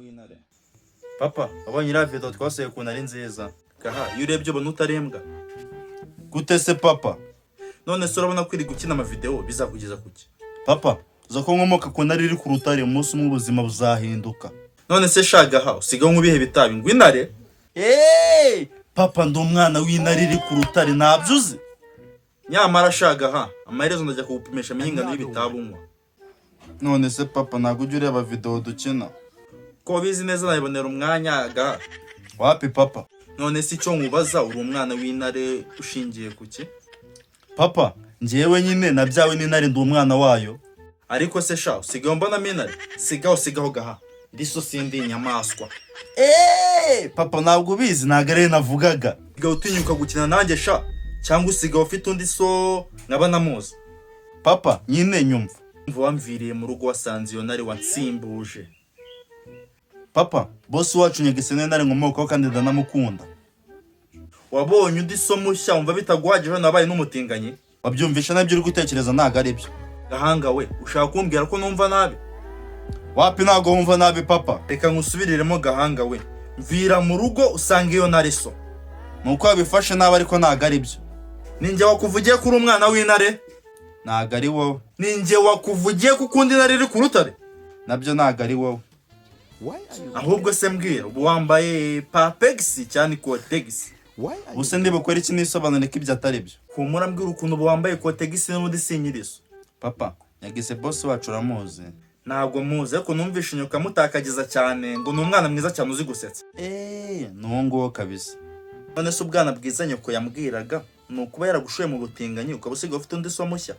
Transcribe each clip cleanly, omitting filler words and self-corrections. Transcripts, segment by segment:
w'intare. Papa, wabonye iriya video twasuye ukuntu ari nziza? Gaha, iyo urebye ubona utarembwa gute se papa? None se urabona ko iri gukina amavideo bizakugeza kuki? Papa, uza ko nkomoka ku ntare iri ku rutare, umunsi umwe ubuzima buzahinduka. None se shagaha, usigaho nk'ibihe bitabi ngo intare? Eeeeh! Papa, ndi umwana w'intare iri ku rutare, ntabyo uzi? Nyamara shagaha, amaherezo ndajya kugupimisha amenye ingano y'ibitabi unywa. None se papa, ntabwo ujya ureba video dukina? Ko bizi neza nabibonera umwanya ga. Wapi papa. None se icyo nkubaza, uri umwana w'intare ushingiye ku ki? Papa, njyewe nyine nabyawe n'intare, ndi umwana wayo. Ariko se sha, usigaye mbonamo intare? Sigaho, sigaho gaha, ndi so sindi inyamaswa. Eee papa, ntabwo ubizi, ntabwo ariyo navugaga. Usigaye utinyuka gukina nanjye sha, cyangwa usigaye ufite undi so nkaba namuzi? Papa nyine nyumva. Umva, wamviriye mu rugo wasanze iyo ntare wansimbuje. Papa, bosi wacu Nyagasani niwe ntare nkomokaho kandi ndanamukunda. Wabonye undi so mushya wumva bitaguhagije, nabaye n'umutinganyi? Wabyumvisha nabyo uri gutekereza ntabwo ari byo. Gahanga we, ushaka kumbwira ko numva nabi? Wapi, ntabwo wumva nabi papa. Reka nkusubiriremo gahanga we, mvira mu rugo usanga iyo ntare so. Ni uko wabifashe nabi ariko ntabwo ari byo. Ninjye wakuvugiye ko uri umwana w'intare? Ntabwo ari wowe. Ninjye wakuvugiye ko ukunda intare iri ku rutare? Nabyo ntabwo ari wowe. Why are you Ahubwo se mbwira, ubu wambaye papegisi cyane kotegisi? Why are you Ubuse ndi bukore iki nisobanure ko ibyo atari byo? Humura, mbwira ukuntu ubu wambaye kotegisi n'ubundi sinyirizo. Papa, Nyagise bosi wacu uramuzi? Ntabwo muzi, ariko numvishe inyuka mutakagiza cyane ngo ni umwana mwiza cyane uzi gusetsa. Eee, ni uwo nguwo kabisa. None se ubwana bwiza nyoko yambwiraga ni ukuba yaragushoye mu butinganyi ukaba usigaye ufite undi so mushya?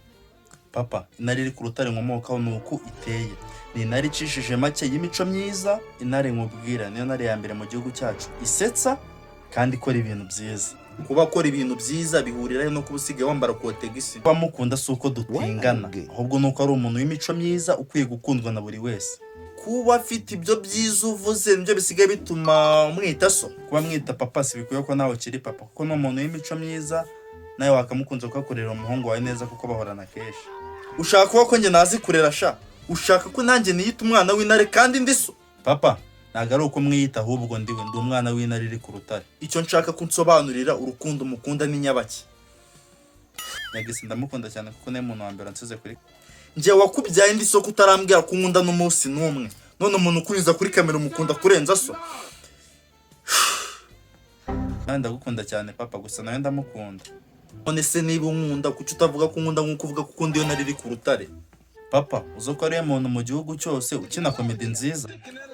Papa, intare iri ku rutare nkomokaho ni uku iteye. Ni intare icishije make y'imico myiza. Intare nkubwira niyo ntare ya mbere mu gihugu cyacu isetsa kandi ikora ibintu byiza. Kuba akora ibintu byiza bihurira he no kuba usigaye wambara kotegisi? Kuba mukunda si uko dutingana, gay? ahubwo ni uko ari umuntu w'imico myiza ukwiye gukundwa na buri wese. Kuba afite ibyo byiza uvuze nibyo bisigaye bituma umwita so? Kuba mwita papa si bikwiye ko nawe ukiri papa, kuko ni umuntu w'imico myiza, nawe wakamukunze kuhakorera umuhungu wawe neza kuko bahorana kenshi. Ushaka kuba ko njye nazi kurera sha? Ushaka ko nanjye niyita umwana w'intare kandi ndi so? Papa, ntabwo ari uko mwiyita, ahubwo ndiwe, ndi umwana w'intare iri ku rutare. Icyo nshaka ko unsobanurira, urukundo mukunda ni nyabaki? Nyagisi ndamukunda cyane kuko niwe muntu wa mbere wansize kuri njye wakubyaye ndi soko, utarambwira ko unkunda n'umunsi n'umwe. None umuntu ukunyuza kuri kamera umukunda kurenza so? Nawe ndagukunda cyane papa, gusa nawe ndamukunda. None se niba unkunda, kuki utavuga ko unkunda nk'uko uvuga ko ukunda iyo ntare iri ku rutare? Papa, uzi ko ariwe muntu mu gihugu cyose ukina komedi nziza?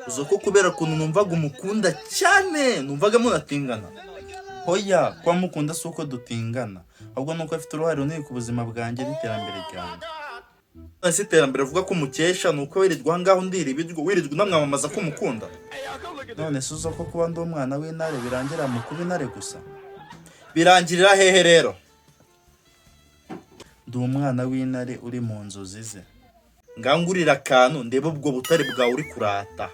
Uzi ko kubera ukuntu numvaga umukunda cyane numvaga munatingana? Hoya, kuba mukunda si uko dutingana, ahubwo ni uko afite uruhare runini ku buzima bwanjye n'iterambere ryanjye. None se iterambere uvuga ko umukesha ni uko wirirwa aho ngaho ndira ibiryo, wirirwa unamwamamaza ko umukunda? None se uzi ko kuba ndi umwana w'intare birangira mu kuba intare gusa? Birangirira hehe rero? Ndi umwana w'intare uri mu nzozi ze. Ngangurira akantu ndebe ubwo butare bwawe uri kurata.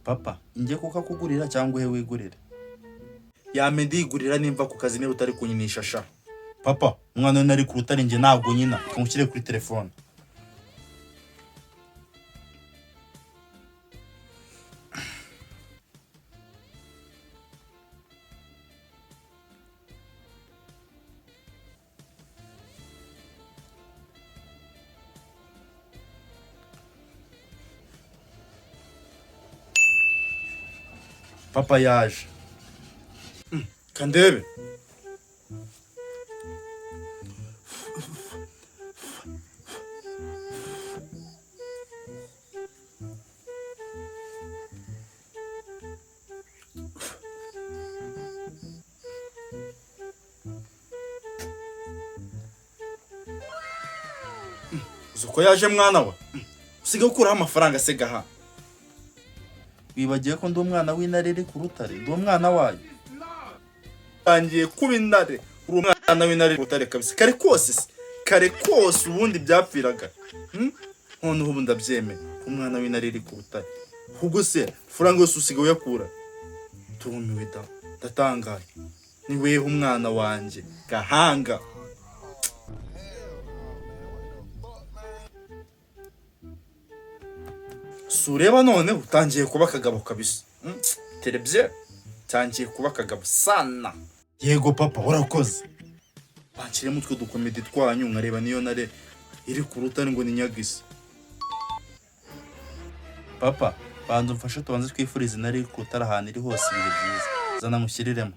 Papa, njye kukakugurira cyangwa uhe wigurire? Yame ndigurira nimva ku kazi niba utari kunyinisha sha. Papa, umwana w'intare ku rutare njye ntabwo nyina. Kamushyire kuri telefone. Papa yaje. Kandebe. Uzi uko yaje mwana we? Usigaye ukuraho amafaranga se gaha? Wibagiwe ko ndi umwana w'intare iri ku rutare, ndi umwana wayo. Tangiye kuba intare, uri umwana w'intare ku rutare kabisa. Kare kose se, kare kose ubundi byapfiraga. Noneho ubu ndabyemeye, umwana w'intare iri ku rutare. Ubwo se faranga yose usigaye uyakura? Turumiwe da, ndatangaye. Ni weho umwana wanjye, gahanga. Si ureba none utangiye kuba akagabo kabisa. Terebye utangiye kuba akagabo sana. Yego papa, urakoze. Banshyiremo utwo dukomedi twanyu nkareba niyo ntare iri ku rutare ngo ni nyagisi. Papa, banza umfashe tubanze twifurize intare iri ku rutare ahantu iri hose ibihe byiza. Zana nkushyiriremo.